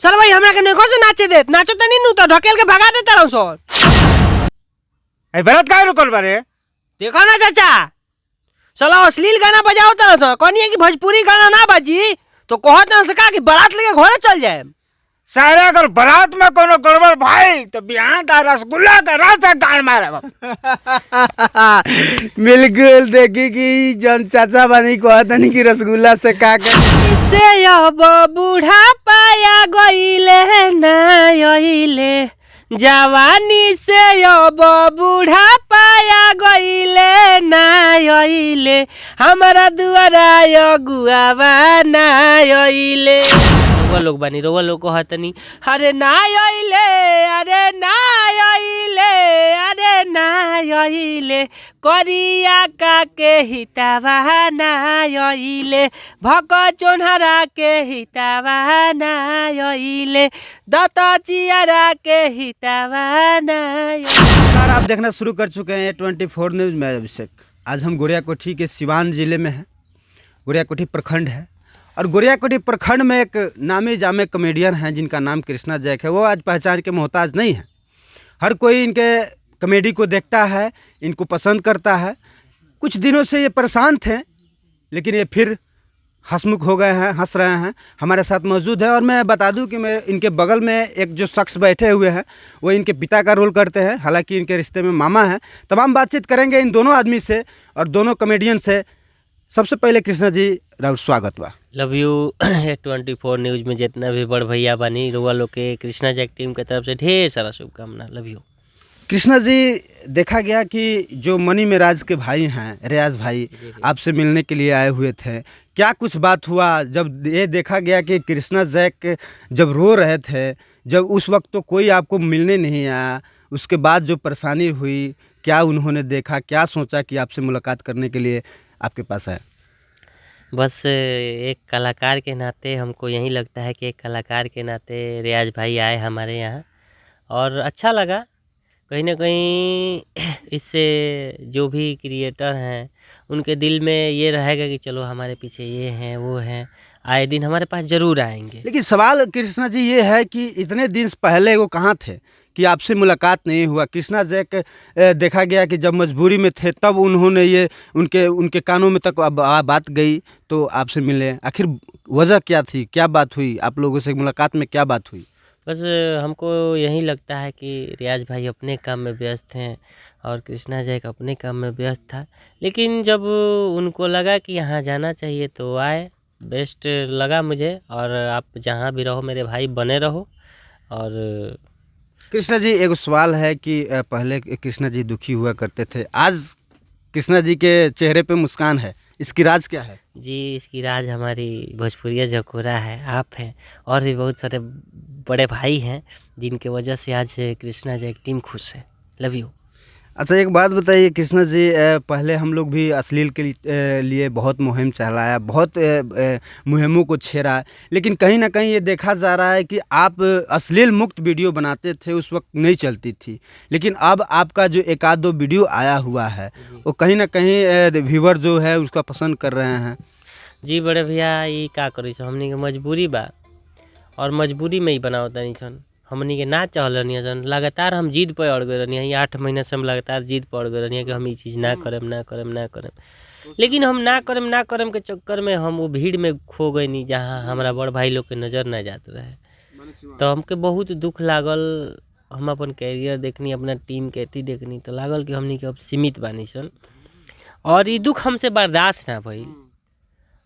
सर भाई हमरा के नेको से नाचे देत, नाचो तनी नु तो ढकेल के भगा देता रहूं सर। ए बरात काहे रुकल बारे? देखो ना चाचा, साला अश्लील गाना बजाओ तरह से, कहनी है कि भोजपुरी गाना ना बाजी तो कहत ना सका कि बारात लेके घरे चल जाए। सारे अगर बारात में कोनो गड़बड़ भाई तो बिहान का रसगुल्ला का रस गान मारे। बिल्कुल देखी कि जन चाचा बानी कहतनी कि रसगुल्ला से का कर से अब बूढ़ा पाया गईले ना अइले, जवानी से अब बूढ़ा पाया गईले ना अइले, हमारा दुआरा अगुआवा ना अइले। रोवा लोग बानी, रोवा लोग कहतनी अरे ना अइले, अरे ना अइले, अरे ना अइले, करिया का के हितावा ना अइले, भक चोन्हरा के हितावा ना अइले, दत चियरा के हितावा ना अइले। नमस्कार, आप देखना शुरू कर चुके हैं 24 न्यूज़। मैं अभिषेक। आज हम गोरियाकोठी के सिवान ज़िले में हैं। गोरियाकोठी प्रखंड है और गोरियाकोठी प्रखंड में एक नामी जामे कॉमेडियन हैं जिनका नाम कृष्णा जैक है। वो आज पहचान के मोहताज नहीं है। हर कोई इनके कॉमेडी को देखता है, इनको पसंद करता है। कुछ दिनों से ये परेशान थे, लेकिन ये फिर हंसमुख हो गए हैं, हंस रहे हैं, हमारे साथ मौजूद है। और मैं बता दूं कि मैं इनके बगल में एक जो शख्स बैठे हुए हैं वो इनके पिता का रोल करते हैं, हालांकि इनके रिश्ते में मामा हैं। तमाम बातचीत करेंगे इन दोनों आदमी से और दोनों कॉमेडियन से। सबसे पहले कृष्णा जी राउर स्वागत बा। लव you 24 news में जितना भी बड़ भैया बानी, रोवा लोग के कृष्णा जैक टीम के तरफ से ढेर सारा शुभकामना। Love you. Krishna ji, देखा गया कि जो मनी मेराज के भाई हैं रियाज भाई आपसे मिलने के लिए आए हुए थे, क्या कुछ बात हुआ? जब ये देखा गया कि कृष्णा जैक जब रो रहे थे, जब उस वक्त तो कोई आपको मिलने नहीं आया, उसके बाद जो परेशानी हुई, क्या उन्होंने देखा, क्या सोचा कि आपसे मुलाकात करने के लिए आपके पास आए? बस एक कलाकार के नाते हमको यही लगता है कि एक कलाकार के नाते रियाज भाई आए हमारे यहाँ और अच्छा लगा। कहीं ना कहीं इससे जो भी क्रिएटर हैं उनके दिल में ये रहेगा कि चलो हमारे पीछे ये हैं वो हैं, आए दिन हमारे पास ज़रूर आएंगे। लेकिन सवाल कृष्णा जी ये है कि इतने दिन पहले वो कहाँ थे कि आपसे मुलाकात नहीं हुआ? कृष्णा जैक देखा गया कि जब मजबूरी में थे तब उन्होंने ये उनके उनके कानों में तक अब बात गई तो आपसे मिले। आखिर वजह क्या थी, क्या बात हुई आप लोगों से मुलाकात में, क्या बात हुई? बस हमको यही लगता है कि रियाज भाई अपने काम में व्यस्त हैं और कृष्णा जैक अपने काम में व्यस्त था, लेकिन जब उनको लगा कि यहाँ जाना चाहिए तो आए। बेस्ट लगा मुझे। और आप जहाँ भी रहो मेरे भाई बने रहो। और कृष्णा जी एगो सवाल है कि पहले कृष्णा जी दुखी हुआ करते थे, आज कृष्णा जी के चेहरे पे मुस्कान है, इसकी राज क्या है? जी, इसकी राज हमारी भोजपुरिया जकोरा है, आप हैं और भी बहुत सारे बड़े भाई हैं जिनके वजह से आज कृष्णा जैक टीम खुश है। Love you. अच्छा, एक बात बताइए कृष्णा जी, पहले हम लोग भी अश्लील के लिए बहुत मुहिम चलाया, बहुत मुहिमों को छेड़ा, लेकिन कहीं ना कहीं ये देखा जा रहा है कि आप अश्लील मुक्त वीडियो बनाते थे, उस वक्त नहीं चलती थी, लेकिन अब आपका जो एक आध दो वीडियो आया हुआ है वो कहीं ना कहीं व्यूवर जो है उसका पसंद कर रहे हैं। जी बड़े भैया, ये का करी छो, हमनी के मजबूरी बा और मजबूरी में ही बनाओ तनी छन। हमनी के ना चहलनी सन, लगातार हम जिद पर अड़ गए रहनी। 8 महीना से हम लगातार जिद पर अड़ गए रहनी कि हम ये चीज़ ना करम ना करम ना करम, लेकिन हम ना करम ना करम के चक्कर में हम वो भीड़ में खो गए नी जहाँ हमारा बड़ भाई लोग के नज़र ना जात रहे। तो हमके बहुत दुख लागल। हम अपन कैरियर देखनी, अपना टीम के अथी देखनी, तो लागल कि हमनी के अब सीमित बानी सन और ये दुख हमसे बर्दाश्त ना भइल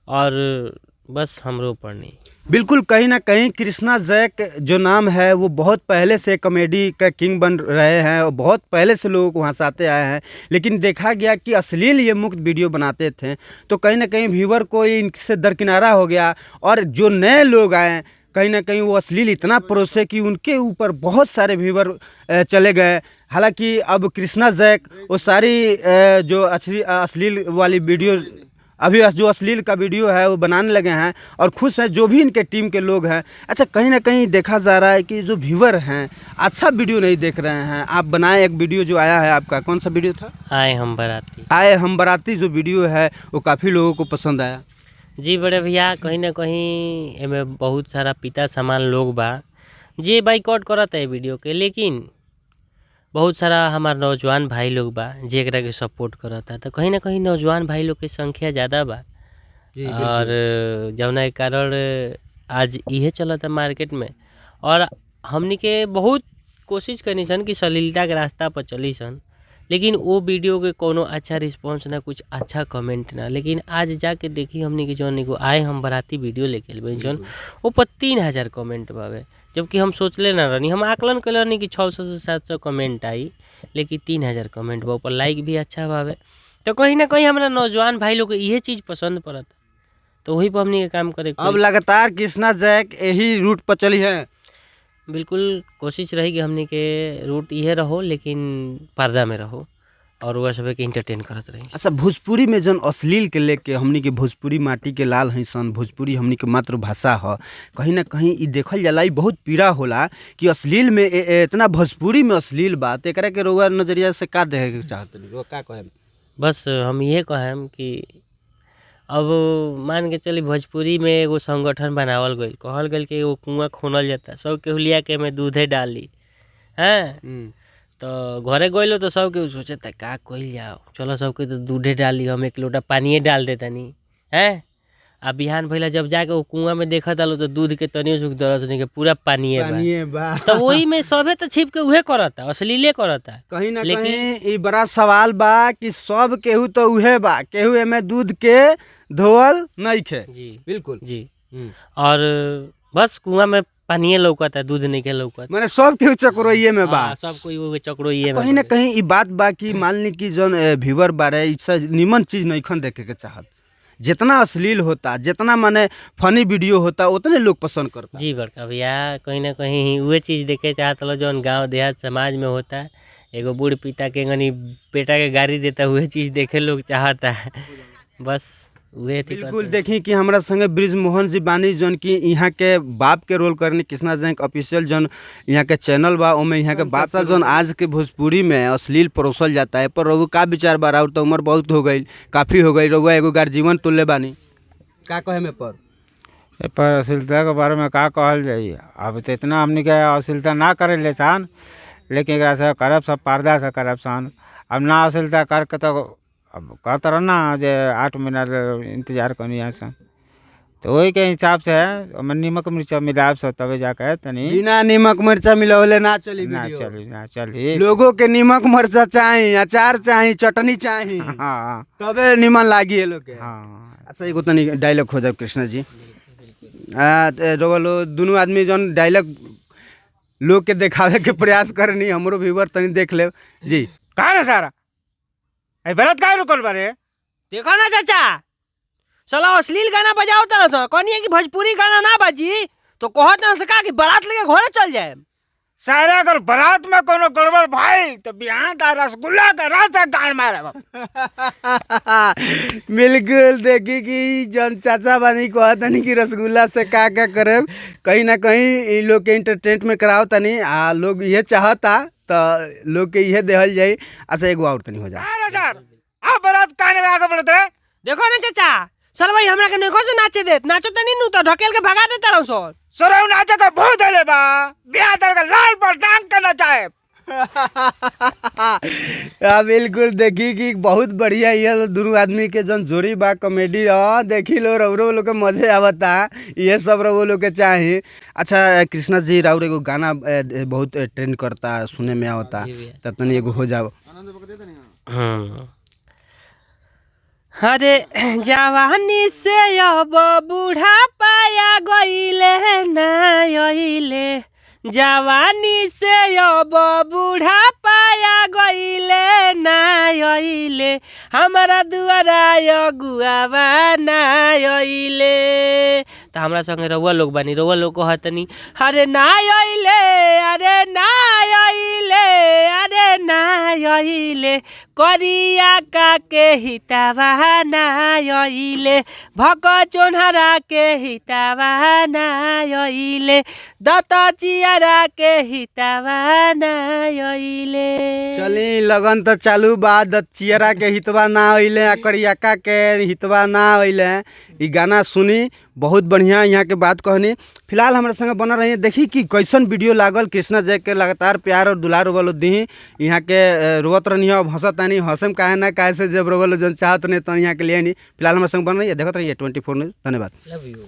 और बस हमरो पड़नी। बिल्कुल, कहीं ना कहीं कृष्णा जैक जो नाम है वो बहुत पहले से कॉमेडी का किंग बन रहे हैं और बहुत पहले से लोगों को हंसाते आए हैं, लेकिन देखा गया कि अश्लील ये मुक्त वीडियो बनाते थे तो कहीं ना कहीं व्यूवर को इनसे दरकिनारा हो गया और जो नए लोग आए कहीं ना कहीं वो अश्लील इतना परोसे कि उनके ऊपर बहुत सारे व्यूवर चले गए। हालांकि अब कृष्णा जैक वो सारी जो अश्लील वाली वीडियो, अभी जो अश्लील का वीडियो है वो बनाने लगे हैं और खुश हैं जो भी इनके टीम के लोग हैं। अच्छा, कहीं ना कहीं देखा जा रहा है कि जो व्यूवर हैं अच्छा वीडियो नहीं देख रहे हैं। आप बनाए एक वीडियो जो आया है आपका, कौन सा वीडियो था? आए हम बराती। आए हम बराती जो वीडियो है वो काफ़ी लोगों को पसंद आया। जी बड़े भैया, कहीं ना कहीं एमे बहुत सारा पिता समान लोग बा जे बाइकआउट करता है वीडियो के, लेकिन बहुत सारा हमार नौजवान भाई लोग बा जे एकरा के सपोर्ट करता। तो कहीं ना कहीं नौजवान भाई लोग के संख्या ज़्यादा बा और जौना के कारण आज इहे चलता मार्केट में। और हमनी के बहुत कोशिश करनी सन कि सलीलता के रास्ता पर चली सन, लेकिन वो वीडियो के कोनो अच्छा रिस्पॉन्स ना, कुछ अच्छा कमेंट ना। लेकिन आज जाके देखी हमनी के जौन एगो आए हम बराती वीडियो लेके आइल बानी जौन, ऊपर 3000 कमेंट बावे, जबकि हम सोचले ना रहनी, हम आकलन कइले रहनी कि 600 से 700 कमेंट आई, लेकिन 3000 कमेंट बा, ऊपर लाइक भी अच्छा बावे। तो कहीं ना कहीं हमरा नौजवान भाई लोग के इहे चीज़ पसंद पड़त, तो वही पर हमनी के काम करे के अब लगातार कृष्णा जैक यही रूट पर चली है। बिल्कुल कोशिश रही कि हमनी के रूट इहे रहो, लेकिन पर्दा में रहो और वह सब के इंटरटेन करत रही। अच्छा, भोजपुरी में जन अश्लील के लेके हमनी के भोजपुरी माटी के लाल हैं सन, भोजपुरी हमनी के मातृभाषा ह, कहीं ना कहीं ई देखल जाला, ई बहुत पीड़ा होला कि अश्लील में इतना भोजपुरी में अश्लील बा, त एकरा के रउआ नजरिया से का देखे के चाहत रउआ, का कहेम? बस हम इहे कहेम कि अब मान के चली भोजपुरी में एगो संगठन बनावल गइल, कहल गइल कि एगो कुआं खोनल जाता, सब केहू लिया के एमे दूधे डाली हैं, तो घरे गइलो तो सब केहू सोचता का कइल जाओ, चलो सबके तो दूधे डाली, हम एक लोटा पानिए डाल देतानी हैं। आ बिहान भइला जब जाके वो कुआं में देखत आलो तो दूध के तनियो सुख दरस नहीं के पूरा पानिए बा, पानिए बा। तो वही में सभे तो छिप के उहे करता, अश्लीले करता। कहीं ना लेकिन कहीं ई बड़ा सवाल बा कि सब केहू तो उहे बा, केहू एमे दूध के धोअल नहीं खे। जी बिल्कुल जी, और बस कुआं में पानिए लौकता, दूध नहीं के लौकत, माने सब केहू चकरोइए में बा, हाँ, सब कोई वो चकरोइए में कहीं ना बा। कहीं ई बात बा कि मान ली कि जौन व्यूअर बारे ई सब निमन चीज नइखन देखे के चाहत, जितना अश्लील होता, जितना माने फनी वीडियो होता, उतने लोग पसंद करता। जी बड़का भैया, कहीं ना कहीं उहे चीज़ देखे चाहत लो जौन गांव देहात समाज में होता, एगो बूढ़ पिता के गनी बेटा के गाड़ी देता, उहे चीज़ देखे लोग चाहता, बस उहे अथी बिल्कुल। करते। देखी कि हमरा संगे ब्रिज मोहन जी बानी जौन कि यहाँ के बाप के रोल करनी, कृष्णा जैक ऑफिशियल जौन यहाँ के चैनल बा ओमे यहाँ के बाप जौन आज के भोजपुरी में अश्लील परोसल जाता है, पर रघु का विचार बा? और तो उम्र बहुत हो गई, काफ़ी हो गई, रघुआ एगो गार्जीवन तुल्य बानी, का कहे में पर ए पर अश्लीलता के बारे में का कहल जाई? अब तो इतना हमनी के अश्लीलता ना करे ले सान, लेकिन एकरा से करब सब पर्दा से करब सान। अब ना अश्लीलता करके तो अब कहत रह ना जे 8 महीना इंतजार करनी यहाँ से, तो वही के हिसाब से ओमे नीमक मिर्चा मिलाब से तबे जाके तनी बिना नीमक मिर्चा मिलवले ना चली ना वीडियो। चली, ना चली। लोगों के नीमक मिर्चा चाही, अचार चाही, चटनी चाही, हाँ तबे निमन लागी ये लोग के। हाँ। अच्छा, एगो तनी डायलॉग हो जाए कृष्णा जी। रउआ लोग दुनू आदमी जौन डायलॉग लोग के देखावे के प्रयास करनी, हमरो व्यूअर तनी देख ले जी। का रे सारा ए बरात काहे रुकल बारे? देखो ना चाचा, साला अश्लील गाना बजाओ तरह से, कहनी है कि भोजपुरी गाना ना बाजी तो कहत ना से का कि बारात लेके घरे चल जाए। सारा अगर बारात में कोनो गड़बड़ भाई तो बिहान दा रसगुल्ला का रस गान मारे। बिल्कुल, देखी कि जौन चाचा बानी कहतनी कि रसगुल्ला से का का करे, कहीं ना कहीं इ लोग के इंटरटेनमेंट कराओ तनी, आ लोग इहे चाहता तो लोग के इहे देहल जाई। अच्छा, एगो और तनी हो जा। अरे सर, आप बारात काहे ना आगे बढ़त रे? देखो ना चाचा, सर भाई हमरा के नइखो से नाचे देत, नाचो तनी नु तो ढकेल के भगा देता रहो सर। सरौ नाचे के भूत ले बा, बियाह दर के लाल पर टांग के नचाए। बिल्कुल, देखी कि बहुत बढ़िया ये दोनों आदमी के जौन जोड़ी बा कॉमेडी, हाँ देखी लो रउरो लोग के मजे आवता, ये सब रउरो लोग के चाही। अच्छा कृष्णा जी, राउर एगो गाना बहुत ट्रेंड करता, सुने में आवता, त तनी एगो हो जाओ। अरे जवानी से अब बूढ़ा पाया गईले ना अइले, जवानी से अब बूढ़ा पाया गईले ना अइले, हमारा दुआरा अगुआवा ना अइले। तो हमरा संगे रउआ लोग बानी, रउआ लोग कहतनी अरे ना अइले, अरे ना अइले, अरे ना अइले, करिया का के हितावा ना अइले, भक चोन्हरा के हितावा ना अइले, दत चियरा के हितावा ना अइले। चली लगन तो चालू बा, दचियरा के हितवा ना अइले आ करियका के हितवा ना अइले। ई गाना सुनी, बहुत बढ़िया यहाँ के बात कहनी। फिलहाल हमारे संग बनल रही, देखी कि कैसन वीडियो लागल। कृष्णा जय के लगातार प्यार और दुलार वालो दी यहाँ के रोवत रहनी अब हंसत तानी, हंसम काहे ना काहे से जब रोवल जन चाहत नहीं तन यहाँ के लिए नहीं। फिलहाल हमारे संग बनल रही, देखत रहिए 24 न्यूज़। धन्यवाद। Love you.